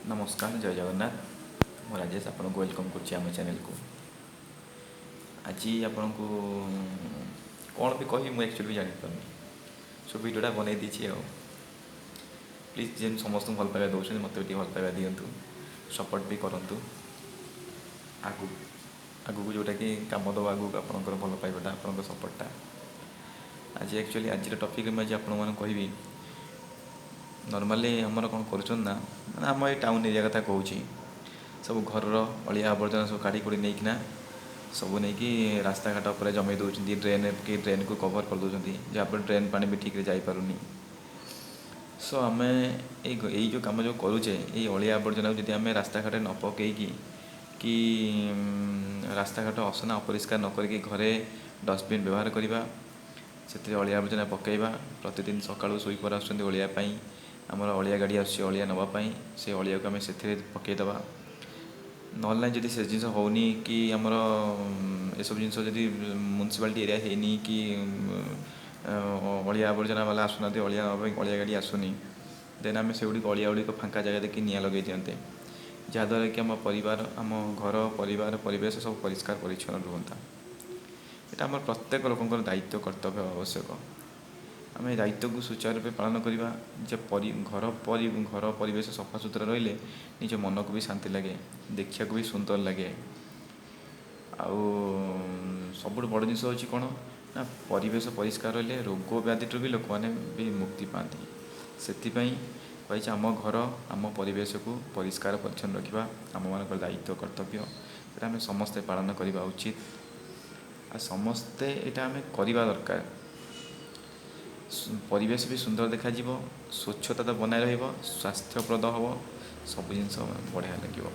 ନମସ୍କାର, ଜୟ ଜଗନ୍ନାଥ। ମୁଁ ରାଜେଶ, ଆପଣଙ୍କୁ welcome କରୁଛି ଆମ ଚ୍ୟାନେଲକୁ। ଆଜି ଆପଣଙ୍କୁ କ'ଣ ବି କହିବି, ମୁଁ ଆକ୍ଚୁଆଲି ବି ଜାଣିପାରୁନି। ସୋ ଭିଡ଼ିଓଟା ବନେଇ ଦେଇଛି। ଆଉ ପ୍ଲିଜ୍, ଯେମିତି ସମସ୍ତଙ୍କୁ ଭଲ ପାଇବା ଦେଉଛନ୍ତି, ମୋତେ ବି ଟିକେ ଭଲ ପାଇବା ଦିଅନ୍ତୁ, ସପୋର୍ଟ ବି କରନ୍ତୁ। ଆଗକୁ ଆଗକୁ ଯେଉଁଟାକି କାମ ଦେବ ଆଗକୁ ଆପଣଙ୍କର ଭଲ ପାଇବାଟା, ଆପଣଙ୍କ ସପୋର୍ଟଟା। ଆଜି ଆକ୍ଚୁଆଲି ଆଜିର ଟପିକ୍ରେ ମୁଁ ଆଜି ଆପଣମାନଙ୍କୁ କହିବି, ନର୍ମାଲି ଆମର କ'ଣ କରୁଛନ୍ତି ନା, ମାନେ ଆମ ଏଇ ଟାଉନ୍ ଏରିଆ କଥା କହୁଛି, ସବୁ ଘରର ଅଳିଆ ଆବର୍ଜନା ସବୁ କାଢ଼ି କୁଢ଼ି ନେଇକିନା ସବୁ ନେଇକି ରାସ୍ତାଘାଟ ଉପରେ ଜମେଇ ଦେଉଛନ୍ତି, ଡ୍ରେନ୍ କି ଡ୍ରେନ୍କୁ କଭର୍ କରିଦେଉଛନ୍ତି, ଯାହାଫଳରେ ଡ୍ରେନ୍ ପାଣି ବି ଠିକ୍ରେ ଯାଇପାରୁନି। ସୋ ଆମେ ଏଇ ଯେଉଁ କାମ ଯେଉଁ କରୁଛେ, ଏଇ ଅଳିଆ ଆବର୍ଜନାକୁ ଯଦି ଆମେ ରାସ୍ତାଘାଟରେ ନ ପକେଇକି କି ରାସ୍ତାଘାଟ ଅସନା ଅପରିଷ୍କାର ନ କରିକି ଘରେ ଡଷ୍ଟବିନ୍ ବ୍ୟବହାର କରିବା, ସେଥିରେ ଅଳିଆ ଆବର୍ଜନା ପକାଇବା। ପ୍ରତିଦିନ ସକାଳୁ ସୁଇପର୍ ଆସୁଛନ୍ତି ଅଳିଆ ପାଇଁ, ଆମର ଅଳିଆ ଗାଡ଼ି ଆସୁଛି ଅଳିଆ ନେବା ପାଇଁ, ସେ ଅଳିଆକୁ ଆମେ ସେଥିରେ ପକାଇଦେବା। ନହେଲେ ନାହିଁ, ଯଦି ସେ ଜିନିଷ ହେଉନି କି ଆମର ଏସବୁ ଜିନିଷ ଯଦି ମ୍ୟୁନିସିପାଲିଟି ଏରିଆ ହେଇନି କି ଅଳିଆ ଆବର୍ଜନା ବାଲା ଆସୁନାହାନ୍ତି ଅଳିଆ ନେବା ପାଇଁ, ଅଳିଆ ଗାଡ଼ି ଆସୁନି, ଦେନ୍ ଆମେ ସେଗୁଡ଼ିକ ଅଳିଆ ଗୁଡ଼ିକ ଫାଙ୍କା ଜାଗା ଦେଖି ନିଆଁ ଲଗାଇ ଦିଅନ୍ତେ, ଯାହାଦ୍ୱାରା କି ଆମ ପରିବାର, ଆମ ଘର ପରିବାର, ପରିବେଶ ସବୁ ପରିଷ୍କାର ପରିଚ୍ଛନ୍ନ ରୁହନ୍ତା। ଏଇଟା ଆମର ପ୍ରତ୍ୟେକ ଲୋକଙ୍କର ଦାୟିତ୍ୱ, କର୍ତ୍ତବ୍ୟ, ଆବଶ୍ୟକ। ଆମେ ଏ ଦାୟିତ୍ୱକୁ ସୁଚାରୁ ରୂପେ ପାଳନ କରିବା ଯେ ଘର ପରିବେଶ ସଫାସୁତୁରା ରହିଲେ ନିଜ ମନକୁ ବି ଶାନ୍ତି ଲାଗେ, ଦେଖିବାକୁ ବି ସୁନ୍ଦର ଲାଗେ। ଆଉ ସବୁଠୁ ବଡ଼ ଜିନିଷ ହେଉଛି କ'ଣ ନା, ପରିବେଶ ପରିଷ୍କାର ରହିଲେ ରୋଗ ବ୍ୟାଧିଠୁ ବି ଲୋକମାନେ ବି ମୁକ୍ତି ପାଆନ୍ତି। ସେଥିପାଇଁ କହିଛି, ଆମ ଘର, ଆମ ପରିବେଶକୁ ପରିଷ୍କାର ପରିଚ୍ଛନ୍ନ ରଖିବା ଆମମାନଙ୍କର ଦାୟିତ୍ୱ, କର୍ତ୍ତବ୍ୟ। ସେଟା ଆମେ ସମସ୍ତେ ପାଳନ କରିବା ଉଚିତ। ଆଉ ସମସ୍ତେ ଏଇଟା ଆମେ କରିବା ଦରକାର। ପରିବେଶ ବି ସୁନ୍ଦର ଦେଖାଯିବ, ସ୍ୱଚ୍ଛତା ତ ବନାଇ ରହିବ, ସ୍ୱାସ୍ଥ୍ୟପ୍ରଦ ହେବ, ସବୁ ଜିନିଷ ବଢ଼ିଆ ଲାଗିବ।